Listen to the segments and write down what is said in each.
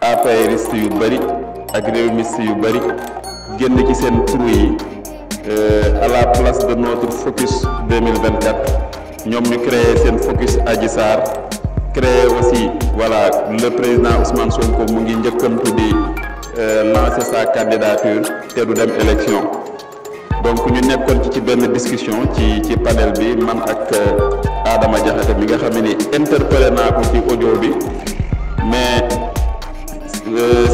APRiste yu bëri ak réewmiste yu bëri génn ci seen trou yi à la place de notre focus 2024 ñoom ñu créé seen focus Adji Sarr créé aussi voilà le président Ousmane Sonko mu ngi njëkkantu di lancer sa candidature te du dem élection donc ñu nekkoon ci benn discussion ci panel bi man ak Adama Diakhaté mi nga xam ni interpellé naa ko ci audio bi mais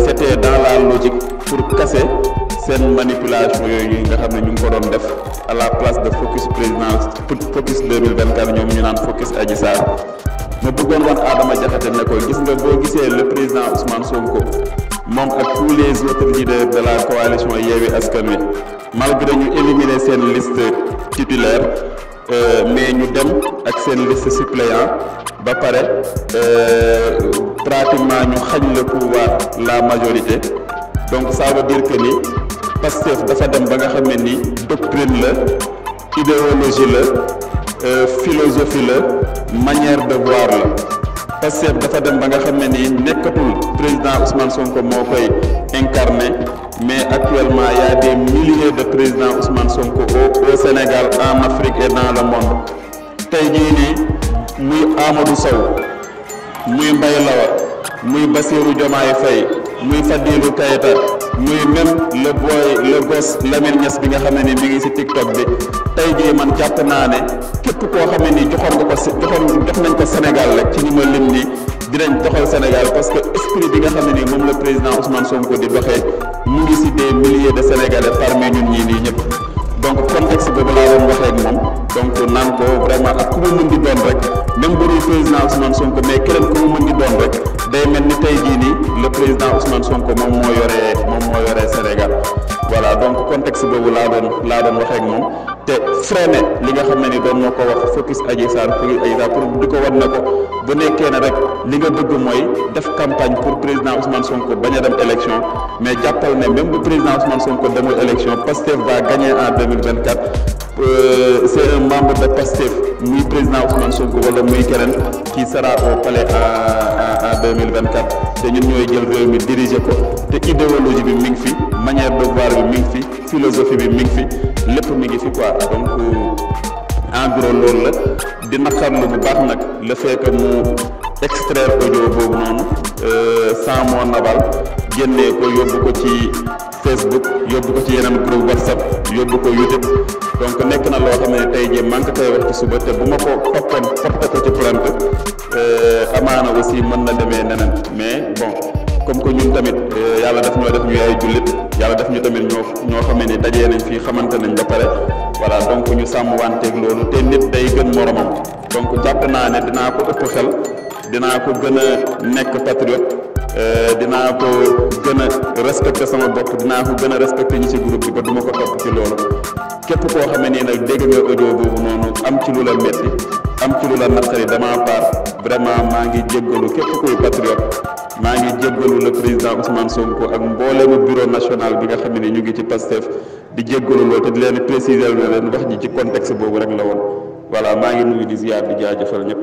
c'était dans la logique pour casser seen manipulation yooyu nga xam ne ñu ngi ko doon def à la place de focus focus 2024 ñoom ñu naan focus Adji Sarr ma bëggoon wan Adama Diakhaté ne ko gis nga boo gisee le président Ousmane Sonko moom ak tous les autres leaders de la coalition Yewwi Askan Wi malgré ñu éliminer seen liste titulaire mais ñu dem ak seen liste suppléant ba pare pratiquement ñu xañ le pouvoir la majorité donc ça veut dire que ni Pastef dafa dem ba nga xam ne ni doctrine la idéologie la philosophie la manière de voir la Pastef dafa dem ba nga xam ne ni nekkatul président Ousmane Sonko moo koy incarné mais actuellement il y a des milliers de présidents Ousmane Sonko au Sénégal en Afrique et dans le monde tey jii nii muy Amadou Sow muy Mbaye Lawa muy Bassirou Diomaye Faye muy Fadilou Keïta muy même le gosse Lamine Niass bi nga xam ne ni mi ngi ci TikTok bi tey jii man jàpp naa ne képp koo xam ne ni jox nañ ko Sénégal rek ci ni ma lim ni dinañ doxal Sénégal parce que esprit bi nga xam ne ni moom la président Ousmane Sonko di doxee mu ngi ci des milliers de Sénégalais parmi ñun ñii nii ñëpp donc contexte boobu laa doon waxee ak moom donc naan ko vraiment ak ku mu mën di doon rek même bu dul président Ousmane Sonko mais keneen ku mu mën di doon rek day mel ni tey jii nii le président Ousmane Sonko moom moo yoree Sénégal voilà donc contexte boobu laa doon waxee ak moom te freiné li nga xam ne ni doon moo ko wax focus Adji Sarr pour di ko wan na ko bu nekkee ne rek li nga bëgg mooy def campagne pour président Ousmane Sonko bañ a dem élection mais jàppal ne même bu président Ousmane Sonko demul élection Pastef va gagner en 2024 c'est un membre de Pastef muy président Ousmane Sonko wala muy keneen qui sera au palais en 2024 te ñun ñooy jël réew mi diriger ko te idéologie bi mi ngi fi manière de voir bi mi ngi fi philosophie bi mi ngi fi lépp mi ngi fi quoi donc en gros loolu la di naqarlu bu baax nag le fait que mu extraire audio boobu noonu sans mon aval génnee ko yóbbu ko ci Facebook yóbbu ko ci yeneen groupe WhatsApp yóbbu ko YouTube donc nekk na loo xam ne tey jii maa ngi koy wax ci suba te bu ma ko toppoon porté ko ci plainte amaana aussi mën na demee neneen mais bon comme que ñun tamit yàlla daf ñoo def ñu ay jullit yàlla def ñu tamit ñoo xam ne ni dajee nañ fii xamante nañ ba pare voilà donc ñu sàmm wanteeg loolu te nit day gën moromam donc jàpp naa ne dinaa ko ëpp xel dinaa ko gën a nekk patriote dinaa ko gën a respecté sama bopp dinaa ko gën a respecté ñi ci groupe bi ba duma ko topp ci loolu képp koo xam ne nii nag dégg nga audio boobu noonu am ci lu la metti am ci lu la naqari dama part vraiment maa ngi jéggalu képp kuy patriote maa ngi jéggalu le président Ousmane Sonko ak mbooleemu bureau national bi nga xam ne ñu ngi ci Pastef di jéggalu loolu te di leen préciser na leen wax ji ci contexte boobu rek la woon voilà maa ngi nuyu di ziar di jaajëfal ñëpp